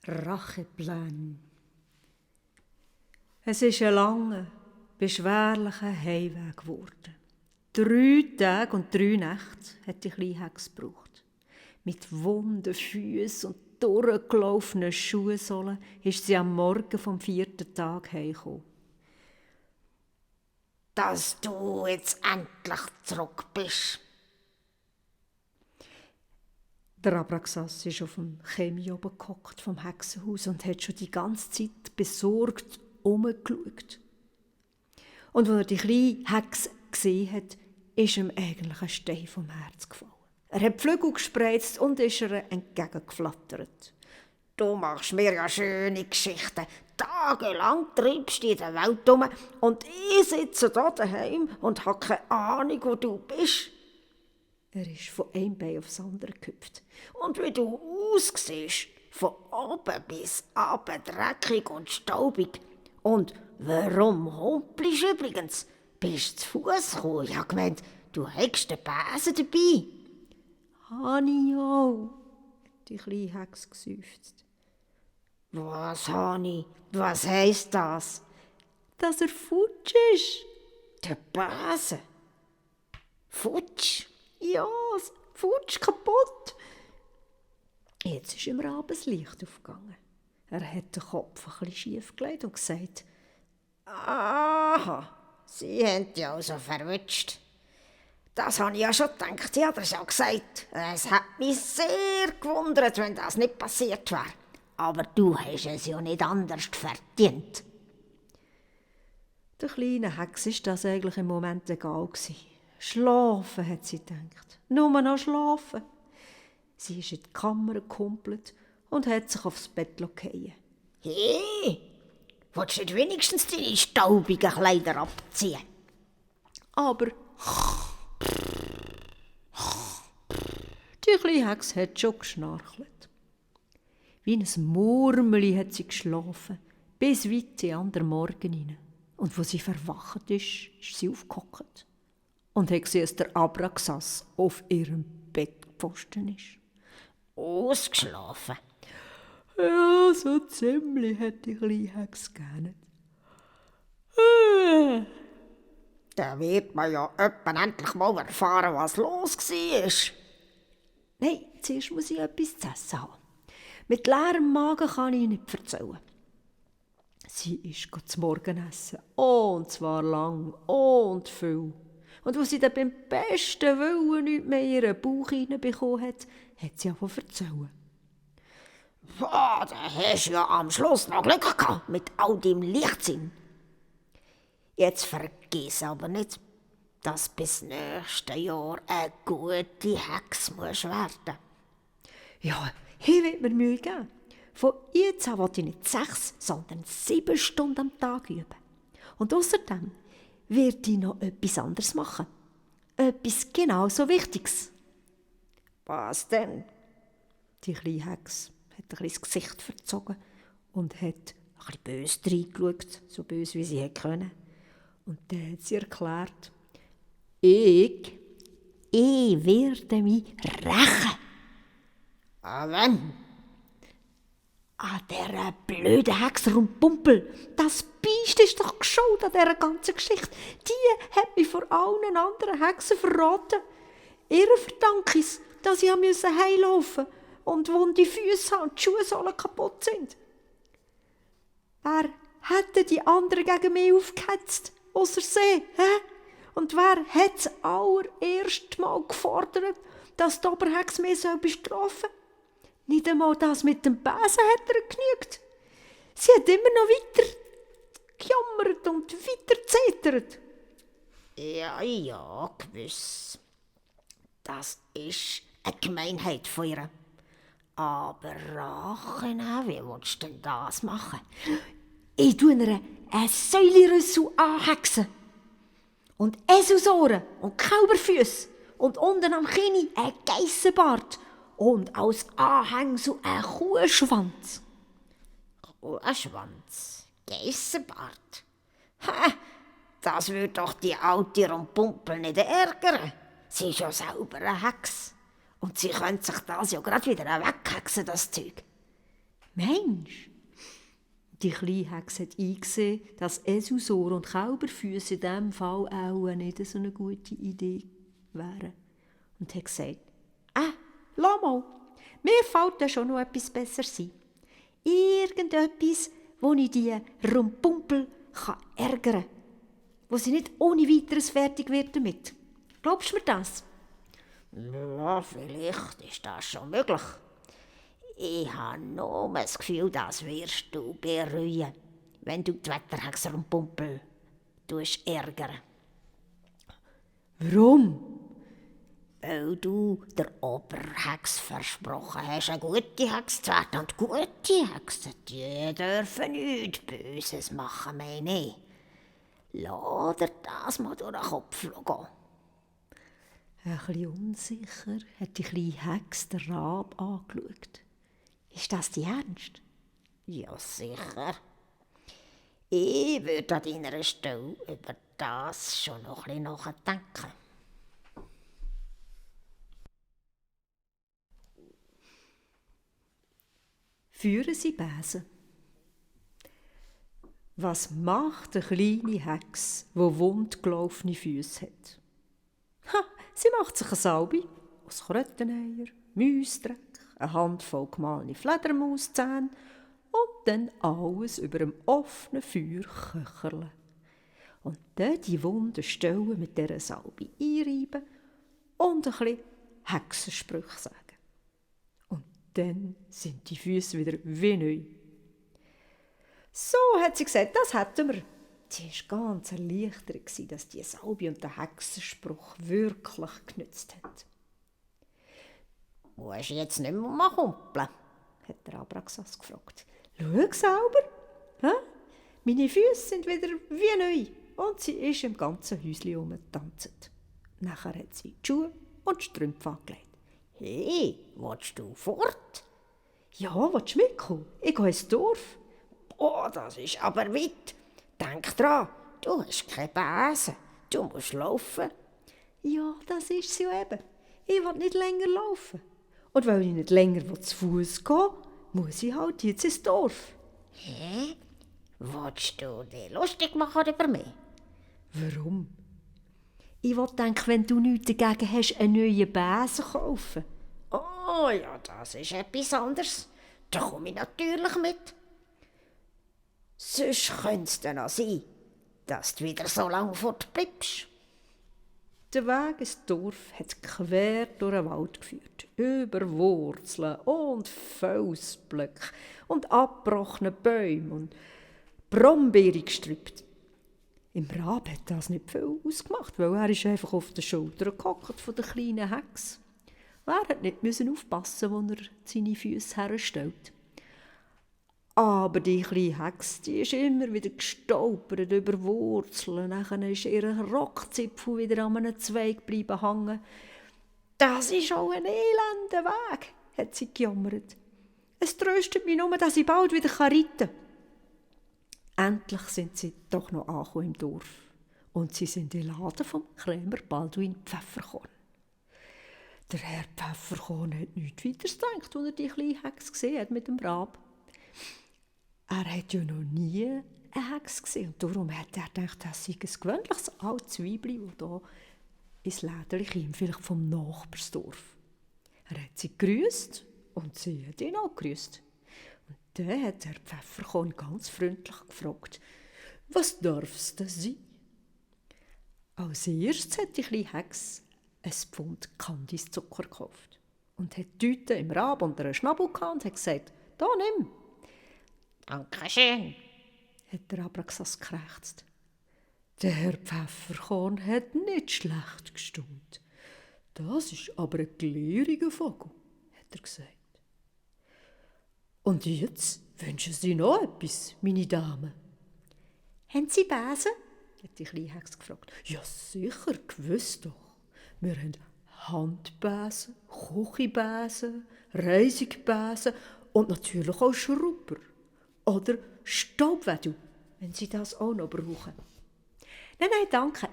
Racheplan. Es ist ein langer, beschwerlicher Heimweg geworden. 3 Tage und 3 Nächte hat die kleine Hex gebraucht. Mit wunden Füßen und durchgelaufenen Schuhsohlen ist sie am Morgen vom 4. Tag heimgekommen. Dass du jetzt endlich zurück bist. Der Abraxas ist auf dem Chemie oben gehockt vom Hexenhaus und hat schon die ganze Zeit besorgt herumgeschaut. Und als er die kleine Hexe gesehen hat, ist ihm eigentlich ein Stein vom Herz gefallen. Er hat die Flügel gespreizt und ist ihr entgegengeflattert. Du machst mir ja schöne Geschichten. Tagelang treibst du in der Welt rum und ich sitze hier daheim und habe keine Ahnung, wo du bist. Er ist von einem Bein aufs andere gehüpft. Und wie du aussiehst, von oben bis unten dreckig und staubig. Und warum humpelst du übrigens? Bist du zu Fuß gekommen? Ich habe gemeint, du hättest den Besen dabei. «Hani auch», hat die kleine Hexe geseufzt. Was, Hani? Was heisst das? «Dass er futsch ist.» Der Besen? Futsch? «Ja, futsch, kaputt.» Jetzt ist ihm abends Licht aufgegangen. Er hat den Kopf ein bisschen schief gelegt und gesagt: «Aha, sie haben dich also verwünscht. Das habe ich ja schon gedacht, ich habe das ja gesagt. Es hat mich sehr gewundert, wenn das nicht passiert wäre. Aber du hast es ja nicht anders verdient.» Der kleinen Hexe war das eigentlich im Moment egal. Schlafen, hat sie gedacht. Nur noch schlafen. Sie ist in die Kammer gekumpelt und hat sich aufs Bett fallen. «Hey, willst du nicht wenigstens deine staubigen Kleider abziehen?» Aber die kleine Hexe hat schon geschnarchelt. Wie ein Murmeli hat sie geschlafen, bis weit in den anderen Morgen hinein. Und als sie verwacht ist sie aufgehockt und hat gesehen, dass der Abraxas auf ihrem Bettpfosten ist. «Ausgeschlafen?» «Ja, so ziemlich», hat die kleine Hexe gegähnt. Da wird man ja öppen endlich mal erfahren, was los war. Nein, zuerst muss ich etwas zu essen haben. Mit leerem Magen kann ich nicht erzählen. Sie ist zum Morgenessen. Und zwar lang und viel. Und als sie dann beim besten Willen nichts mehr in ihren Bauch hineinbekommen hat, hat sie angefangen zu erzählen. Boah, da hast du ja am Schluss noch Glück gehabt mit all deinem Leichtsinn. Jetzt vergiss aber nicht, dass bis nächstes Jahr eine gute Hexe musst werden. Ja, hier wird mir Mühe geben. Von jetzt an will ich nicht 6, sondern 7 Stunden am Tag üben. Und außerdem werde ich noch etwas anderes machen. Etwas genauso Wichtiges. Was denn? Die kleine Hexe hat ein bisschen das Gesicht verzogen und hat ein bisschen böse reingeschaut, so böse wie sie konnte. Und dann hat sie erklärt: Ich werde mich rächen. An wen? An dieser blöden Hexe Rumpumpel. Das Biest ist doch schuld an dieser ganzen Geschichte. Die hat mich vor allen anderen Hexen verraten. Ihr verdanke ich, dass ich heimlaufen musste und wunde Füße habe und die Schuhsohlen kaputt sind. Wer hätte die anderen gegen mich aufgehetzt, ausser sie? Und wer hat das allererste Mal gefordert, dass die Oberhexe mich bestrafen soll? Nicht einmal das mit dem Besen hat ihr genügt. Sie hat immer noch weiter gejammert und weiter gezetert. Ja, gewiss. Das ist eine Gemeinheit von ihr. Aber Rache, wie willst du denn das machen? Ich tue ihr einen Säulerüssel anhexen. Und Eselsohren und Kälberfüsse. Und unten am Kinn ein Geissenbart. Und als Anhängsel ein Kuhschwanz. Kuhschwanz? Geissenbart? Ha, das würde doch die alte Rumpumpel nicht ärgern. Sie ist ja selber eine Hexe. Und sie könnte sich das ja gerade wieder weghexen, das Zeug. Mensch! Die kleine Hexe hat eingesehen, dass Eselsohr und Kälberfüße in diesem Fall auch nicht so eine gute Idee wären. Und hat gesagt, lass mal, mir fällt da schon noch etwas Besseres ein. Irgendetwas, wo ich die Rumpumpel ärgern kann, wo sie nicht ohne weiteres fertig wird damit. Glaubst du mir das? Ja, vielleicht ist das schon möglich. Ich habe nur das Gefühl, das wirst du bereuen, wenn du die Wetterhexe Rumpumpel ärgern. Warum? Weil du der Oberhex versprochen hast, eine gute Hexe zu werden. Und gute Hexen, die dürfen nichts Böses machen, meine ich. Lass dir das mal durch den Kopf gehen. Ein bisschen unsicher hat die kleine Hexe den Rab angeschaut. Ist das die Ernst? Ja, sicher. Ich würde an deiner Stelle über das schon noch ein bisschen nachdenken. Führen sie Besen. Was macht eine kleine Hexe, die wundgelaufene Füße hat? Sie macht sich eine Salbe aus Kröteneier, Mäusdreck, eine Handvoll gemahlene Fledermauszähne und dann alles über dem offenen Feuer köcherle. Und dann die wunden Stellen mit dieser Salbe einreiben und ein bisschen Hexensprüche sagen. Und dann sind die Füße wieder wie neu. So, hat sie gesagt, das hätten wir. Sie war ganz erleichtert, dass die Salbe und der Hexenspruch wirklich genützt haben. Musst du jetzt nicht mehr kumpeln? Hat der Abraxas gefragt. Schau selber. Meine Füße sind wieder wie neu. Und sie ist im ganzen Häuschen herumgetanzt. Nachher hat sie die Schuhe und die Strümpfe angelegt. Hey, willst du fort? Ja, willst du mitkommen? Ich gehe ins Dorf. Oh, das ist aber weit. Denk dran, du hast keine Besen. Du musst laufen. Ja, das ist es ja eben. Ich will nicht länger laufen. Und weil ich nicht länger zu Fuß gehen will, muss ich halt jetzt ins Dorf. Hä? Willst du dich lustig machen über mich? Warum? Ich denke, wenn du nichts dagegen hast, einen neuen Besen kaufen. Oh ja, das ist etwas anderes. Da komme ich natürlich mit. Sonst könnte es dann auch sein, dass du wieder so lange fortbleibst. Der Weg ins Dorf hat quer durch den Wald geführt, über Wurzeln und Felsblöcke und abgebrochene Bäume und Brombeeren gestrüppt. Im Rab hat das nicht viel ausgemacht, weil er ist einfach auf der Schulter gehockt von der kleinen Hexe. Er hat nicht aufpassen, wo er seine Füße herstellt. Aber die kleine Hexe, die ist immer wieder gestolpert über Wurzeln. Dann ist ihr Rockzipfel wieder an einem Zweig bleiben hängen. Das ist auch ein elender Weg, hat sie gejammert. Es tröstet mich nur, dass ich bald wieder reiten kann. Endlich sind sie doch noch angekommen im Dorf. Und sie sind im Laden vom Krämer Balduin Pfefferkorn. Der Herr Pfefferkorn hat nichts weiteres gedacht, als er die kleine Hexe gesehen hat mit dem Rab. Er hat ja noch nie eine Hexe gesehen und darum hat er gedacht, das sei ein gewöhnliches altes Weibli, das hier ins Lädchen kam, vielleicht vom Nachbarsdorf. Er hat sie gegrüßt und sie hat ihn auch gegrüßt. Und dann hat der Pfefferkorn ganz freundlich gefragt, was darf es denn sein? Als erstes hat die kleine Hexe ein Pfund Kandiszucker gekauft und hat die Tüte im Rab unter einen Schnabel gehabt und hat gesagt, «Da, nimm!» «Dankeschön», hat der Abraxas gekrächzt. Der Herr Pfefferkorn hat nicht schlecht gestaunt. «Das ist aber ein gelehriger Vogel», hat er gesagt. «Und jetzt wünschen Sie noch etwas, meine Damen?» «Haben Sie Besen?» hat die kleine Hexe gefragt. «Ja, sicher, gewiss doch. Wir haben Handbesen, Küchenbesen, Reisigbesen und natürlich auch Schrubber. Oder Staubwedel, wenn Sie das auch noch brauchen.» «Nein, danke.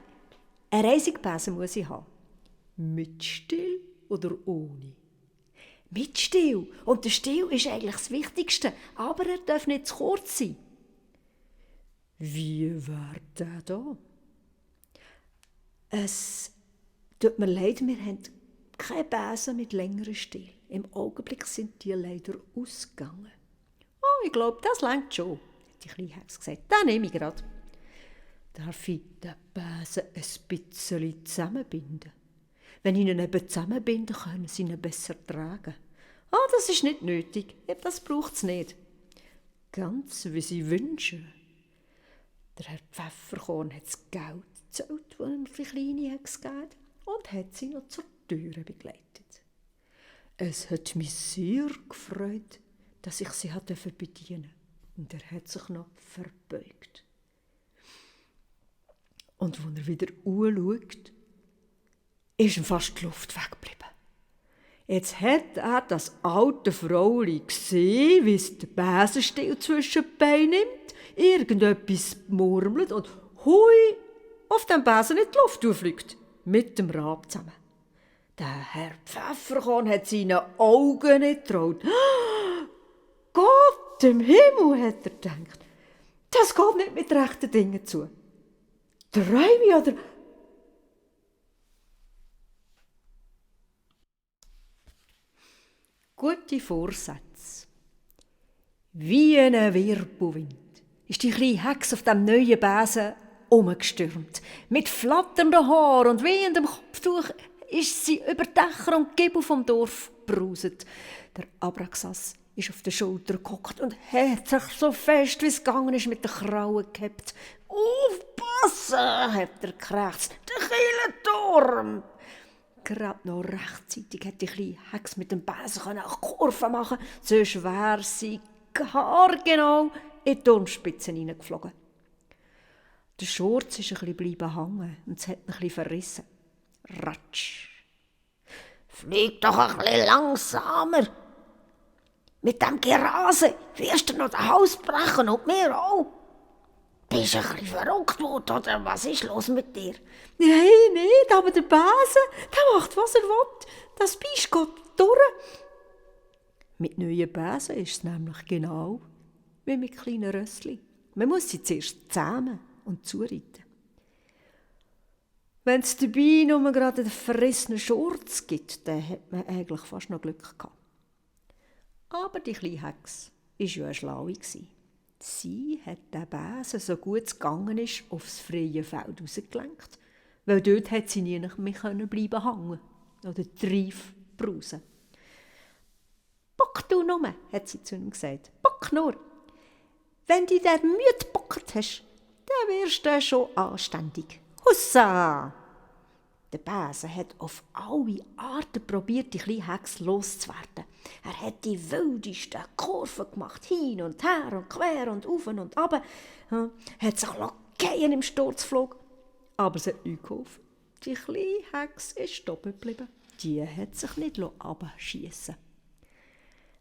Ein Reisigbesen muss ich haben.» «Mit Still oder ohne?» Mit Stiel. Und der Stiel ist eigentlich das Wichtigste, aber er darf nicht zu kurz sein. Wie wäre der da? Es tut mir leid, wir haben keine Besen mit längerem Stiel. Im Augenblick sind die leider ausgegangen. Oh, ich glaube, das reicht schon, hat die kleine Hexe gesagt. Den nehme ich gerade. Darf ich den Besen ein bisschen zusammenbinden? Wenn ich ihn eben zusammenbinde, können sie ihn besser tragen. Ah, das ist nicht nötig. Das braucht es nicht. Ganz wie sie wünschen. Der Herr Pfefferkorn hat das Geld gezahlt, das ihm die kleine Hexe gegeben und hat sie noch zur Türe begleitet. Es hat mich sehr gefreut, dass ich sie bedienen durfte. Und er hat sich noch verbeugt. Und als er wieder anschaut, ist ihm fast die Luft weggeblieben. Jetzt hat er das alte Frauchen gesehen, wie es den Besenstiel zwischen die Beine nimmt, irgendetwas murmelt und hui, auf dem Besen in die Luft fliegt, mit dem Rab zusammen. Der Herr Pfefferkorn hat seinen Augen nicht getraut. Gott im Himmel, hat er gedacht. Das geht nicht mit rechten Dingen zu. Träume ich oder... Gute Vorsätze. Wie ein Wirbelwind ist die kleine Hexe auf dem neuen Besen umgestürmt. Mit flatternden Haaren und wehendem Kopftuch ist sie über Dächer und Giebel vom Dorf gebrauset. Der Abraxas ist auf der Schulter gehockt und hat sich so fest, wie es gegangen ist, mit den Krauen gehabt. «Aufpassen!» hat er gekrächzt. «Der Kielenturm!» Gerade noch rechtzeitig hätte die kleine Hexe mit dem Besen eine Kurve machen können, sonst wäre sie haargenau in die Turmspitze hineingeflogen. Der Schurz ist ein bisschen hängen und es hat ihn ein bisschen verrissen. Ratsch! «Flieg doch ein bisschen langsamer! Mit dem Gerase wirst du noch das Haus brechen und mir auch! Bist du ein bisschen verrückt worden, oder was ist los mit dir?» «Nein, nicht, aber der Besen, der macht, was er will. Das Biest geht durch.» Mit neuen Besen ist es nämlich genau wie mit kleinen Rössli. Man muss sie zuerst zähmen und zureiten. Wenn es dabei nur gerade einen verrissenen Schurz gibt, dann hat man eigentlich fast noch Glück gehabt. Aber die kleine Hexe war ja eine Schlaue. Sie hat den Besen, so gut es gegangen ist, aufs freie Feld rausgelenkt, weil dort hat sie nie mehr bleiben hängen oder Treif brausen. «Bock du nur», hat sie zu ihm gesagt. «Bock nur. Wenn du der Mühe gebockt hast, dann wirst du schon anständig. Hussa!» Der Besen hat auf alle Arten probiert, die kleine Hexe loszuwerden. Er hat die wildesten Kurven gemacht, hin und her und quer und auf und ab. Hat sich gehen im Sturzflug. Aber es hat nichts geholfen. Die kleine Hexe ist stehen geblieben. Die hat sich nicht abschiessen.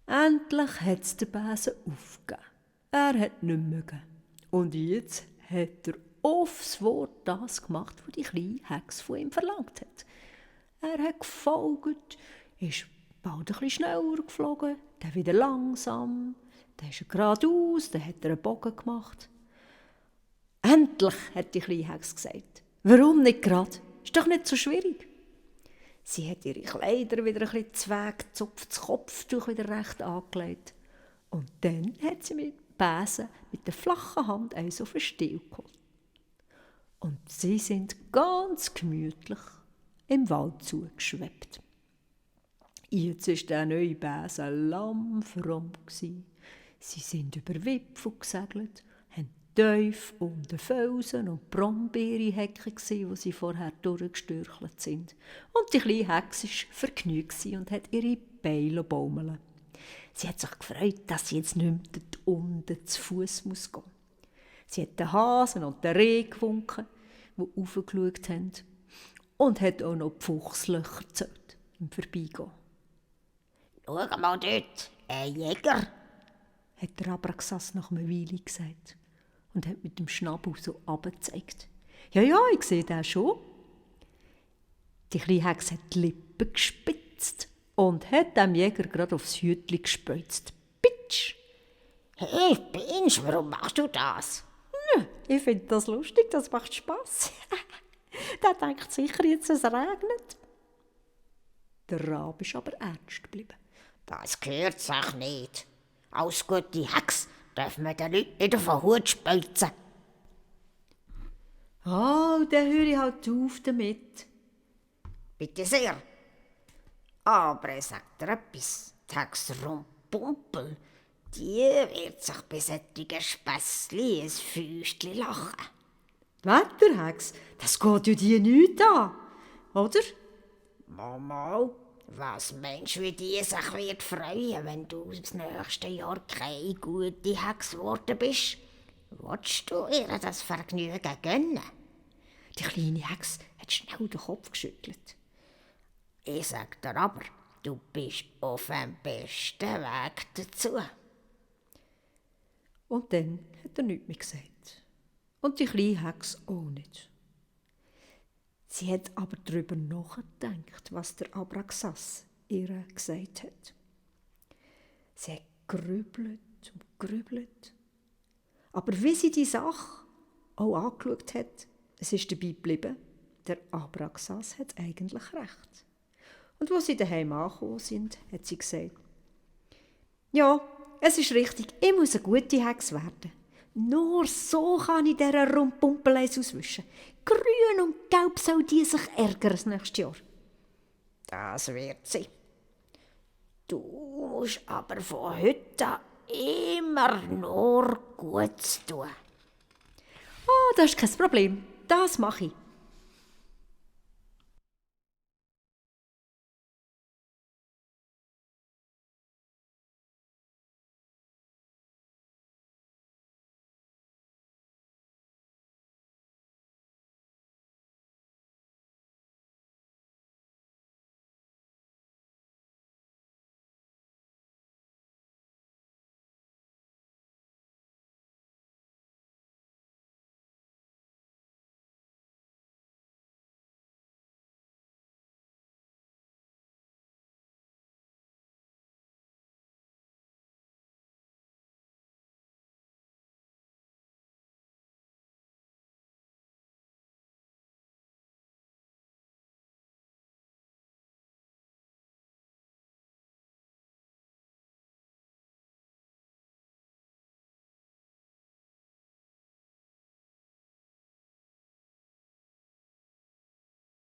Endlich hat es der Besen aufgegeben. Er hat nicht mögen. Und jetzt hat er aufs Wort das gemacht, was die kleine Hexe von ihm verlangt hat. Er hat gefolgt, ist bald ein bisschen schneller geflogen, dann wieder langsam, dann ist er geradeaus, dann hat er einen Bogen gemacht. Endlich, hat die kleine Hexe gesagt. Warum nicht gerade? Ist doch nicht so schwierig. Sie hat ihre Kleider wieder ein bisschen zweggezupft, das Kopftuch wieder recht angelegt. Und dann hat sie mit Besen mit der flachen Hand eins auf den Stiel geholt. Und sie sind ganz gemütlich im Wald zugeschwebt. Jetzt war der neue Besen lammfromm. Sie sind über Wipfel gesegelt, haben tief unter Felsen und Brombeerhecke, wo sie vorher durchgestürchelt sind. Und die kleine Hexe war vergnügt und hat ihre Beine baumeln. Sie hat sich gefreut, dass sie jetzt nicht mehr dort unten zu Fuss gehen muss. Sie hat den Hasen und den Reh gewunken, die raufgeschaut haben, und hat auch noch die Fuchslöcher gezählt im Vorbeigehen. «Schau mal dort, ein Jäger!» hat der Abraxas nach einer Weile gesagt und hat mit dem Schnabel so runtergezeigt. «Ja, ich sehe den schon.» Die kleine Hexe hat die Lippen gespitzt und hat dem Jäger gerade aufs Hütli gespeuzt. Pitsch! Hey, Binsch, warum machst du das? Ich finde das lustig, das macht Spass. Der denkt sicher jetzt, es regnet. Der Rab ist aber ernst geblieben. Das gehört sich nicht. Als gute Hex dürfen wir den Leuten nicht auf den Hut speuzen. Oh, dann höre ich halt auf damit. Bitte sehr. Aber ich sag dir etwas, die Hex Rumpumpel, die wird sich bei solchen Spässli ein Füßchen lachen. Wetterhex, das geht ja die nichts an, oder? Mama, was meinst du, wie die sich wird freuen, wenn du das nächste Jahr keine gute Hex geworden bist? Willst du ihr das Vergnügen gönnen? Die kleine Hex hat schnell den Kopf geschüttelt. Ich sag dir aber, du bist auf dem besten Weg dazu. Und dann hat er nichts mehr gesagt. Und die kleine Hex auch nicht. Sie hat aber darüber nachgedacht, was der Abraxas ihr gesagt hat. Sie hat grübelt und grübelt. Aber wie sie die Sache auch angeschaut hat, es ist dabei geblieben, der Abraxas hat eigentlich recht. Und als sie daheim angekommen sind, hat sie gesagt, ja, es ist richtig, ich muss eine gute Hex werden. Nur so kann ich dieser Rumpumpeleis auswischen. Grün und gelb soll die sich ärgern das nächste Jahr. Das wird sie. Du musst aber von heute an immer nur Gutes tun. Ah, das ist kein Problem. Das mache ich.